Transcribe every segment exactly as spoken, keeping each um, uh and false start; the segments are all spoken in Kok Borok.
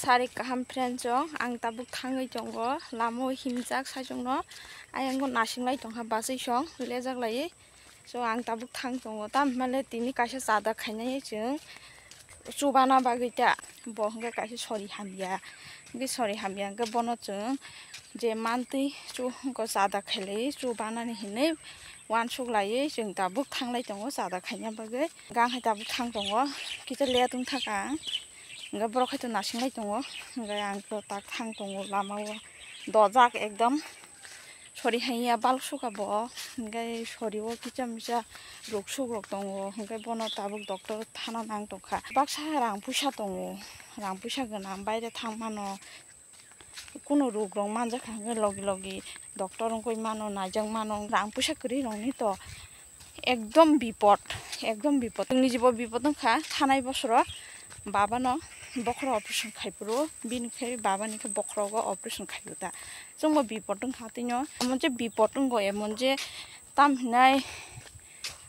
Sari kaham friends rok, ang tabuk thangwi tongo, lama o himjak saichung no, ayang o nasing lai tongkha, basui song lejak lai. So ang tabuk thang tongo, tamhinmale tini kaisa chada khainai chwng chubana bagwi ta, bo hwnkhe kaisa sori hamya, hwnkhe sori hamya hwnkhe bono chwng je mantwi chu hwnkhe chada khailai chubanani hinwi uansuk laiwi chwng tabuk thanglai tongo chada khaina bagwi. Gang hai tabuk thang tongo, kisa late wngthaka ang, hwnkhe borok hai to nasinglai tongo, hwnkhe ang to tak thang tongo lama o dojak ekdom. Sori haiya balsuka bo, hwnkhe sori o kisa misa ruk suk rok tongo, hwnkhe bono tabuk doctor thana nang tongkha. Baksa rang puisa tongo, rang puisa gwnang baire thang mano, kunu ruk rok manjakha hwnkhe logi logi doctor wngwi mano, naijak mano, rang puisa kwrwi rokni to. Ekdom bipot, ekdom bipot. Chwngni jibo bipot wngkha, thanai bosoro babano bokhorok operation khai phuru, bini khe babani khe bokhorogo operation khai ta. Chwngbo bipot wngkha tino, emon je bipot wngo, emon je tam hinai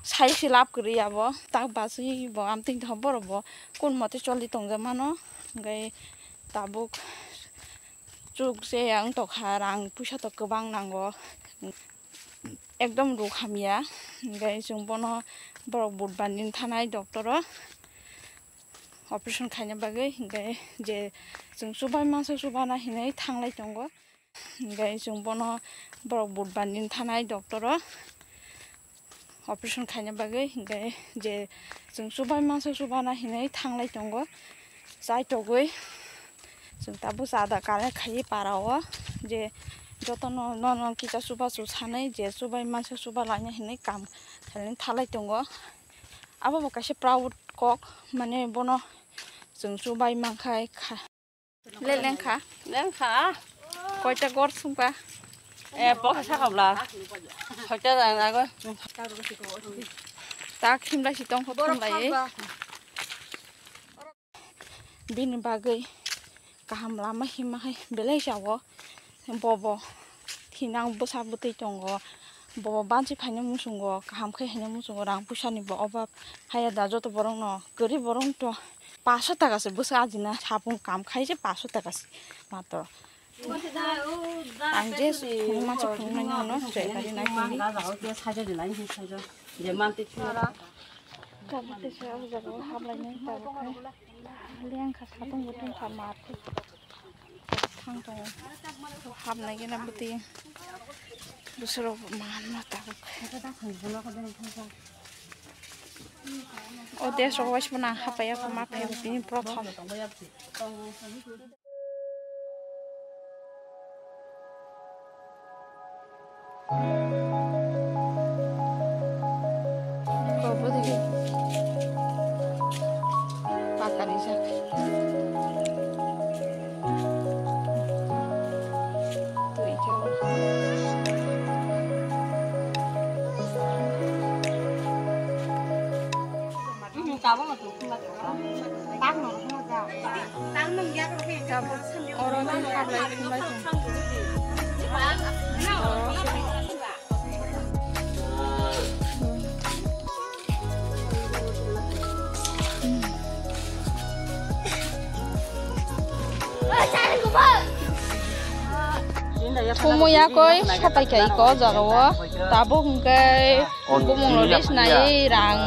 sai se lab kwrwi abo, tak basui bo amtwini tongkha borok bo kun mote choli tongja mano, hwnkhe tabuk chuk je ang tokha, rang puisa to kwbang nango. Ekdom ruk hamya, hwnkhe chwng bono borok budbar ni thanai doctor o operation khaina bagwi, hwnkhe je chwng chubai mansa chubana hinwi thanglai tongo, hwnkhe chwng bono borok budbar ni thanai doctor o operation khaina bagwi, hwnkhe je chwng chubai mansa chubana hinwi thanglai tongo. Chaitogwi chwng tabuk chada kare khaiwi para o je jotono nono kisa chubachu sanai je chubai mansa chuba laina hinwi kam khailani thalai tongo. Abo bo kaisa proud kok, mane bono chwng chubai mankhai kha. Le lengkha. Lengkha. Koita gor sungkha. Eh, pokha sakabla. Hoita jang nago. Tak himlai si tongkha thumlai. Bini bagwi kaham lama hima hai belai jago. Bobo thinang bwsa bwtwi tongo. Bobo bansi phaina muchungo, kaham khai haina muchungo, rang puisa ni bo obab haya da joto borok no, kwrwi borok to. Paso taka se bwsa ajina sapung kam khai se paso taka se matro. Ang je phunuk mansa phunuk nai nono je kari nai phunuk. Tabuk tesa o jaga o hablai nai tabuk khai. Lengkha satung butung kha mat. Thang tongo. Hapnai gana bwtwi. Bwswrok man ma tabuk. O desh rok waisbo nang hapaiya kho ma phaiya bini prothom. Pakani jak. Twi jak. Oro nang hablai khumlai tong. Thumo yakoi sapai kha iko jagao. Tabuk hwnkhe bumung rok lis nai rang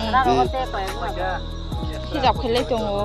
hijab khailai tongo.